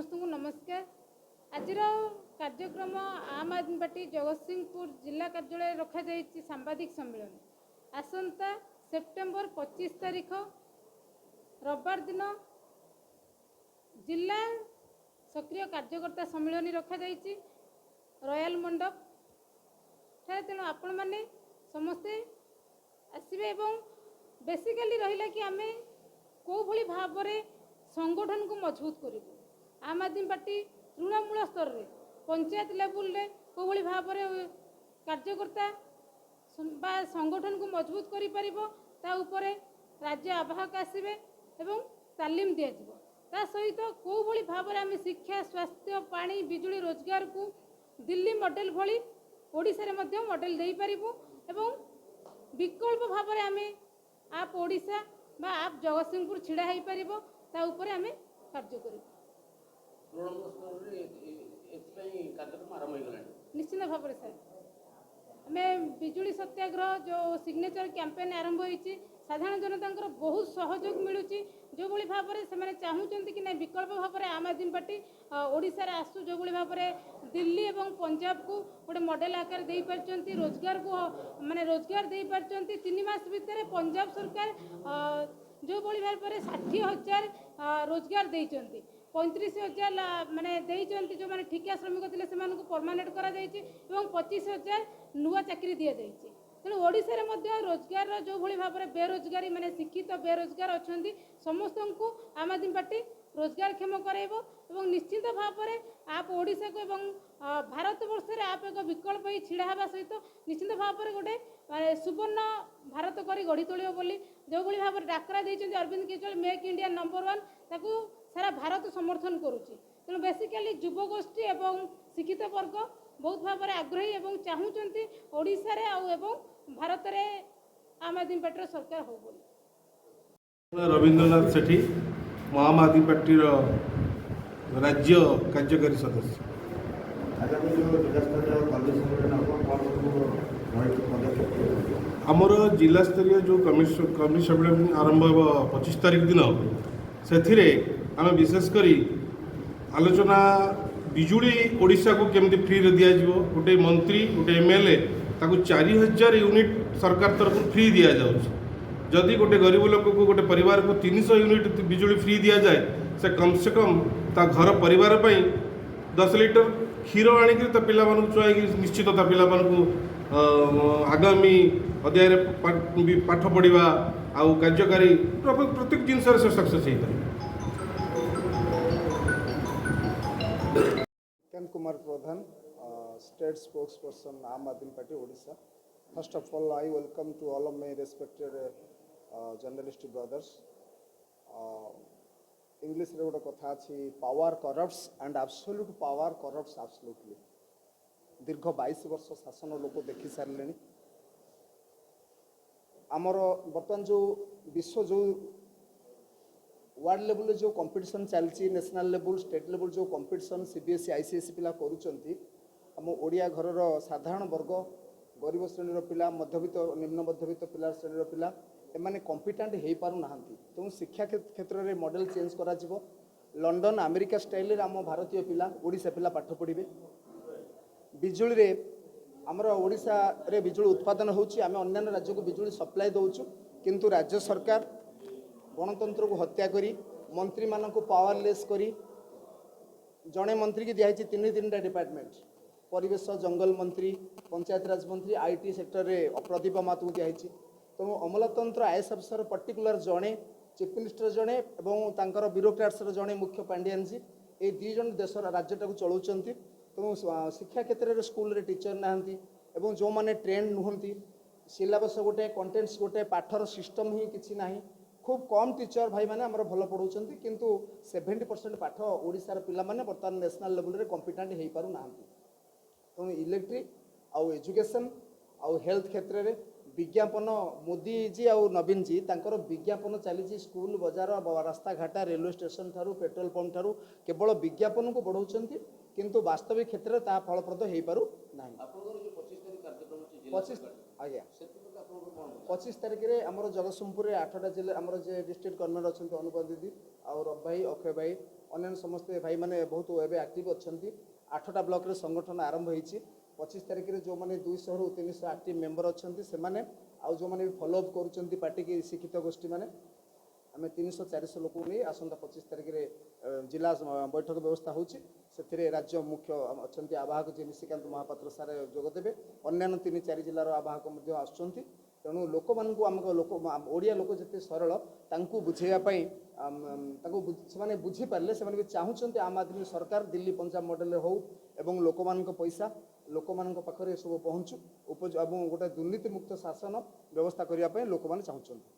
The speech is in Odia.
ସମସ୍ତଙ୍କୁ ନମସ୍କାର। ଆଜିର କାର୍ଯ୍ୟକ୍ରମ ଆମ୍ ଆଦମୀ ପାର୍ଟି ଜଗତସିଂହପୁର ଜିଲ୍ଲା କାର୍ଯ୍ୟାଳୟରେ ରଖାଯାଇଛି ସାମ୍ବାଦିକ ସମ୍ମିଳନୀ। ଆସନ୍ତା ସେପ୍ଟେମ୍ବର 25 ତାରିଖ ରବିବାର ଦିନ ଜିଲ୍ଲା ସକ୍ରିୟ କାର୍ଯ୍ୟକର୍ତ୍ତା ସମ୍ମିଳନୀ ରଖାଯାଇଛି ରୟାଲ ମଣ୍ଡପ ଠାରେ। ତେଣୁ ଆପଣମାନେ ସମସ୍ତେ ଆସିବେ ଏବଂ ବେସିକାଲି ରହିଲା କି ଆମେ କେଉଁଭଳି ଭାବରେ ସଂଗଠନକୁ ମଜବୁତ କରିବୁ, ଆମ୍ ଆଦମୀ ପାର୍ଟି ତୃଣମୂଳ ସ୍ତରରେ ପଞ୍ଚାୟତ ଲେବୁଲରେ କେଉଁଭଳି ଭାବରେ କାର୍ଯ୍ୟକର୍ତ୍ତା ବା ସଂଗଠନକୁ ମଜବୁତ କରିପାରିବ, ତା ଉପରେ ରାଜ୍ୟ ଆବାହକ ଆସିବେ ଏବଂ ତାଲିମ ଦିଆଯିବ। ତା ସହିତ କେଉଁଭଳି ଭାବରେ ଆମେ ଶିକ୍ଷା, ସ୍ୱାସ୍ଥ୍ୟ, ପାଣି, ବିଜୁଳି, ରୋଜଗାରକୁ ଦିଲ୍ଲୀ ମଡ଼େଲ ଭଳି ଓଡ଼ିଶାରେ ମଧ୍ୟ ମଡ଼େଲ ଦେଇପାରିବୁ ଏବଂ ବିକଳ୍ପ ଭାବରେ ଆମେ ଆପ୍ ଓଡ଼ିଶା ବା ଆପ୍ ଜଗତସିଂହପୁର ଛିଡ଼ା ହେଇପାରିବ, ତା ଉପରେ ଆମେ କାର୍ଯ୍ୟ କରିବୁ। ତୃଣମୂଳ ସ୍ତରରେ ଏଥିପାଇଁ କାର୍ଯ୍ୟକ୍ରମ ଆରମ୍ଭ ହୋଇଗଲାଣି? ନିଶ୍ଚିତ ଭାବରେ ସାର୍। ଆମେ ବିଜୁଳି ସତ୍ୟାଗ୍ରହ ଯେଉଁ ସିଗ୍ନେଚର କ୍ୟାମ୍ପେନ୍ ଆରମ୍ଭ ହୋଇଛି, ସାଧାରଣ ଜନତାଙ୍କର ବହୁତ ସହଯୋଗ ମିଳୁଛି। ଯେଉଁଭଳି ଭାବରେ ସେମାନେ ଚାହୁଁଛନ୍ତି କି ନାଇଁ, ବିକଳ୍ପ ଭାବରେ ଆମ୍ ଆଦମୀ ପାର୍ଟି ଓଡ଼ିଶାରେ ଆସୁ। ଯେଉଁଭଳି ଭାବରେ ଦିଲ୍ଲୀ ଏବଂ ପଞ୍ଜାବକୁ ଗୋଟେ ମଡ଼େଲ ଆକାରରେ ଦେଇପାରିଛନ୍ତି, ରୋଜଗାରକୁ ମାନେ ରୋଜଗାର ଦେଇପାରିଛନ୍ତି, 3 ମାସ ଭିତରେ ପଞ୍ଜାବ ସରକାର ଯେଉଁଭଳି ଭାବରେ 60,000 ରୋଜଗାର ଦେଇଛନ୍ତି, 35,000 ମାନେ ଦେଇଛନ୍ତି, ଯେଉଁମାନେ ଠିକା ଶ୍ରମିକ ଥିଲେ ସେମାନଙ୍କୁ ପରମାନେଣ୍ଟ କରାଯାଇଛି ଏବଂ 25,000 ନୂଆ ଚାକିରି ଦିଆଯାଇଛି। ତେଣୁ ଓଡ଼ିଶାରେ ମଧ୍ୟ ରୋଜଗାରର ଯେଉଁଭଳି ଭାବରେ ବେରୋଜଗାରୀ ମାନେ ଶିକ୍ଷିତ ବେରୋଜଗାର ଅଛନ୍ତି, ସମସ୍ତଙ୍କୁ ଆମ୍ ଆଦମୀ ପାର୍ଟି ରୋଜଗାରକ୍ଷମ କରାଇବ ଏବଂ ନିଶ୍ଚିତ ଭାବରେ ଆପ୍ ଓଡ଼ିଶାକୁ ଏବଂ ଭାରତବର୍ଷରେ ଆପ୍ ଏକ ବିକଳ୍ପ ହେଇ ଛିଡ଼ା ହେବା ସହିତ ନିଶ୍ଚିତ ଭାବରେ ଗୋଟେ ମାନେ ସୁବର୍ଣ୍ଣ ଭାରତ କରି ଗଢ଼ି ତୋଳିବ ବୋଲି ଯେଉଁଭଳି ଭାବରେ ଡାକରା ଦେଇଛନ୍ତି Arvind Kejriwal, "make India number one", ତାକୁ ସାରା ଭାରତ ସମର୍ଥନ କରୁଛି। ତେଣୁ ବେସିକାଲି ଯୁବଗୋଷ୍ଠୀ ଏବଂ ଶିକ୍ଷିତ ବର୍ଗ ବହୁତ ଭାବରେ ଆଗ୍ରହୀ ଏବଂ ଚାହୁଁଛନ୍ତି ଓଡ଼ିଶାରେ ଆଉ ଏବଂ ଭାରତରେ ଆମ୍ ଆଦମୀ ପାର୍ଟିର ସରକାର ହଉ ବୋଲି। ରବୀନ୍ଦ୍ରନାଥ ସେଠୀ, ମୁଁ ଆମ୍ ଆଦମୀ ପାର୍ଟିର ରାଜ୍ୟ କାର୍ଯ୍ୟକାରୀ ସଦସ୍ୟ। ଆଗାମୀ ଯେଉଁ ଜିଲ୍ଲାସ୍ତରୀୟ କର୍ମୀ ସମ୍ମିଳନୀ ହେବ, କ'ଣ ସବୁ ରହିଛି ପଦକ୍ଷେପ? ଆମର ଜିଲ୍ଲାସ୍ତରୀୟ ଯେଉଁ କର୍ମୀ ସମ୍ମିଳନୀ ଆରମ୍ଭ ହେବ 25 ତାରିଖ ଦିନ, ସେଥିରେ ଆମେ ବିଶେଷ କରି ଆଲୋଚନା ବିଜୁଳି ଓଡ଼ିଶାକୁ କେମିତି ଫ୍ରିରେ ଦିଆଯିବ। ଗୋଟେ ମନ୍ତ୍ରୀ, ଗୋଟେ ଏମ୍ଏଲ୍ଏ, ତାକୁ 4000 ୟୁନିଟ୍ ସରକାର ତରଫରୁ ଫ୍ରି ଦିଆଯାଉଛି। ଯଦି ଗୋଟେ ଗରିବ ଲୋକକୁ, ଗୋଟେ ପରିବାରକୁ 300 ୟୁନିଟ୍ ବିଜୁଳି ଫ୍ରି ଦିଆଯାଏ, ସେ କମ୍ ସେ କମ୍ ତା ଘର ପରିବାର ପାଇଁ 10 ଲିଟର କ୍ଷୀର ଆଣିକରି ତା ପିଲାମାନଙ୍କୁ ଚୁଆଇକି ନିଶ୍ଚିତ ତା ପିଲାମାନଙ୍କୁ ଆଗାମୀ ଅଧ୍ୟାୟରେ ବି ପାଠ ପଢ଼ିବା ଆଉ କାର୍ଯ୍ୟକାରୀ ପ୍ରତ୍ୟେକ ଜିନିଷରେ ସେ ସକ୍ସେସ୍ ହେଇପାରିବ। Ken Kumar Pradhan, State Spokesperson, Aam Aadmi Party, Odisha. First of all, I welcome to all of my respected journalist brothers. ଇଂଲିଶରେ ଗୋଟେ କଥା ଅଛି, "Power corrupts and absolute power corrupts absolutely." ଦୀର୍ଘ 22 ବର୍ଷ ଶାସନ ଲୋକ ଦେଖି ସାରିଲେଣି। ଆମର ବର୍ତ୍ତମାନ ଯେଉଁ ବିଶ୍ୱ ଯେଉଁ ୱାର୍ଲଡ ଲେବୁଲରେ ଯେଉଁ କମ୍ପିଟିସନ୍ ଚାଲିଛି, ନ୍ୟାସନାଲ୍ ଲେବୁଲ, ଷ୍ଟେଟ୍ ଲେବୁଲ ଯେଉଁ କମ୍ପିଟିସନ୍ ସିବିଏସ୍ଇ, ଆଇସିଏସ୍ଇ ପିଲା କରୁଛନ୍ତି, ଆମ ଓଡ଼ିଆ ଘରର ସାଧାରଣ ବର୍ଗ, ଗରିବ ଶ୍ରେଣୀର ପିଲା, ମଧ୍ୟବିତ୍ତ, ନିମ୍ନ ମଧ୍ୟବିତ୍ତ ପିଲା ଶ୍ରେଣୀର ପିଲା, ଏମାନେ କମ୍ପିଟାଣ୍ଟ ହେଇପାରୁନାହାନ୍ତି। ତେଣୁ ଶିକ୍ଷା କ୍ଷେତ୍ରରେ ମଡ଼େଲ ଚେଞ୍ଜ କରାଯିବ। ଲଣ୍ଡନ, ଆମେରିକା ଷ୍ଟାଇଲରେ ଆମ ଭାରତୀୟ ପିଲା, ଓଡ଼ିଶା ପିଲା ପାଠ ପଢ଼ିବେ। ବିଜୁଳିରେ ଆମର ଓଡ଼ିଶାରେ ବିଜୁଳି ଉତ୍ପାଦନ ହେଉଛି, ଆମେ ଅନ୍ୟାନ୍ୟ ରାଜ୍ୟକୁ ବିଜୁଳି ସପ୍ଲାଏ ଦେଉଛୁ। କିନ୍ତୁ ରାଜ୍ୟ ସରକାର ଗଣତନ୍ତ୍ରକୁ ହତ୍ୟା କରି, ମନ୍ତ୍ରୀମାନଙ୍କୁ ପାୱାରଲେସ୍ କରି, ଜଣେ ମନ୍ତ୍ରୀକି ଦିଆହେଇଛି ତିନି ତିନିଟା ଡିପାର୍ଟମେଣ୍ଟ, ପରିବେଶ ଜଙ୍ଗଲ ମନ୍ତ୍ରୀ, ପଞ୍ଚାୟତରାଜ ମନ୍ତ୍ରୀ, IT ସେକ୍ଟରରେ ପ୍ରଦୀପ ମାତଙ୍କୁ ଦିଆହେଇଛି। ତେଣୁ ଅମଲାତନ୍ତ୍ର, ଆଇଏଏସ୍ ଅଫିସର ପର୍ଟିକୁଲାର ଜଣେ, ଚିଫ୍ ମିନିଷ୍ଟର ଜଣେ ଏବଂ ତାଙ୍କର ବ୍ୟୁରୋକ୍ରାଟ୍ସର ଜଣେ ମୁଖ୍ୟ ପାଣ୍ଡିଆନଜୀ, ଏଇ ଦୁଇ ଜଣ ଦେଶର ରାଜ୍ୟଟାକୁ ଚଳାଉଛନ୍ତି। ତେଣୁ ଶିକ୍ଷା କ୍ଷେତ୍ରରେ ସ୍କୁଲରେ ଟିଚର ନାହାନ୍ତି ଏବଂ ଯେଉଁମାନେ ଟ୍ରେଣ୍ଡ ନୁହନ୍ତି, ସିଲାବସ୍ ଗୋଟେ, କଣ୍ଟେଣ୍ଟସ୍ ଗୋଟେ, ପାଠର ସିଷ୍ଟମ୍ ହିଁ କିଛି ନାହିଁ। ଖୁବ୍ କମ୍ ଟିଚର ଭାଇମାନେ ଆମର ଭଲ ପଢ଼ାଉଛନ୍ତି, କିନ୍ତୁ 70% ପାଠ ଓଡ଼ିଶାର ପିଲାମାନେ ବର୍ତ୍ତମାନ ନ୍ୟାସନାଲ୍ ଲେବୁଲରେ କମ୍ପିଟାଣ୍ଟ ହେଇପାରୁନାହାନ୍ତି। ତେଣୁ ଇଲେକ୍ଟ୍ରିକ୍ ଆଉ ଏଜୁକେସନ୍ ଆଉ ହେଲ୍ଥ କ୍ଷେତ୍ରରେ ବିଜ୍ଞାପନ, ମୋଦିଜୀ ଆଉ ନବୀନଜୀ ତାଙ୍କର ବିଜ୍ଞାପନ ଚାଲିଛି। ସ୍କୁଲ, ବଜାର, ରାସ୍ତାଘାଟ, ରେଲୱେ ଷ୍ଟେସନ ଠାରୁ ପେଟ୍ରୋଲ ପମ୍ପ ଠାରୁ କେବଳ ବିଜ୍ଞାପନକୁ ବଢ଼ାଉଛନ୍ତି, କିନ୍ତୁ ବାସ୍ତବିକ କ୍ଷେତ୍ରରେ ତାହା ଫଳପ୍ରଦ ହେଇପାରୁ ନାହିଁ। ଆପଣଙ୍କର ଯେଉଁ 25 ତାରିଖ କାର୍ଯ୍ୟକ୍ରମ ଅଛି ଜିଲ୍ଲା 25 ସ୍ତରରେ, ଆଜ୍ଞା। ସେଥିପ୍ରତି ଆପଣଙ୍କର କ'ଣ? 25 ତାରିଖରେ ଆମର ଜଗତସିଂହପୁରରେ 8ଟା ଜିଲ୍ଲା, ଆମର ଯେ ଡିଷ୍ଟ୍ରିକ୍ଟ କନଭେନର ଅଛନ୍ତି ଅନୁପା ଦିଦି ଆଉ ରବି ଭାଇ, ଅକ୍ଷୟ ଭାଇ, ଅନ୍ୟାନ୍ୟ ସମସ୍ତେ ଭାଇମାନେ ବହୁତ ଏବେ ଆକ୍ଟିଭ୍ ଅଛନ୍ତି। 8ଟା ବ୍ଲକରେ ସଂଗଠନ ଆରମ୍ଭ ହେଇଛି। 25 ତାରିଖରେ ଯେଉଁମାନେ 200ରୁ 300 ଆକ୍ଟିଭ୍ ମେମ୍ବର ଅଛନ୍ତି ସେମାନେ, ଆଉ ଯେଉଁମାନେ ବି ଫଲୋଅପ୍ କରୁଛନ୍ତି ପାର୍ଟିକି, ଶିକ୍ଷିତ ଗୋଷ୍ଠୀମାନେ, ଆମେ 300 400 ଲୋକଙ୍କୁ ନେଇ ଆସନ୍ତା 25 ତାରିଖରେ ଜିଲ୍ଲା ବୈଠକ ବ୍ୟବସ୍ଥା ହେଉଛି। ସେଥିରେ ରାଜ୍ୟ ମୁଖ୍ୟ ଅଛନ୍ତି ଆବାହକ ଯିଏ ନିଶିକାନ୍ତ ମହାପାତ୍ର ସାର୍ ଯୋଗ ଦେବେ। ଅନ୍ୟାନ୍ୟ 3 4 ଜିଲ୍ଲାର ଆବାହକ ମଧ୍ୟ ଆସୁଛନ୍ତି। ତେଣୁ ଲୋକମାନଙ୍କୁ, ଆମ ଲୋକ, ଓଡ଼ିଆ ଲୋକ ଯେତେ ସରଳ, ତାଙ୍କୁ ବୁଝେଇବା ପାଇଁ ତାଙ୍କୁ ସେମାନେ ବୁଝିପାରିଲେ, ସେମାନେ ବି ଚାହୁଁଛନ୍ତି ଆମ୍ ଆଦମୀ ସରକାର ଦିଲ୍ଲୀ ପଞ୍ଜାବ ମଡେଲରେ ହଉ ଏବଂ ଲୋକମାନଙ୍କ ପଇସା ଲୋକମାନଙ୍କ ପାଖରେ ସବୁ ପହଞ୍ଚୁ ଏବଂ ଗୋଟେ ଦୁର୍ନୀତିମୁକ୍ତ ଶାସନ ବ୍ୟବସ୍ଥା କରିବା ପାଇଁ ଲୋକମାନେ ଚାହୁଁଛନ୍ତି।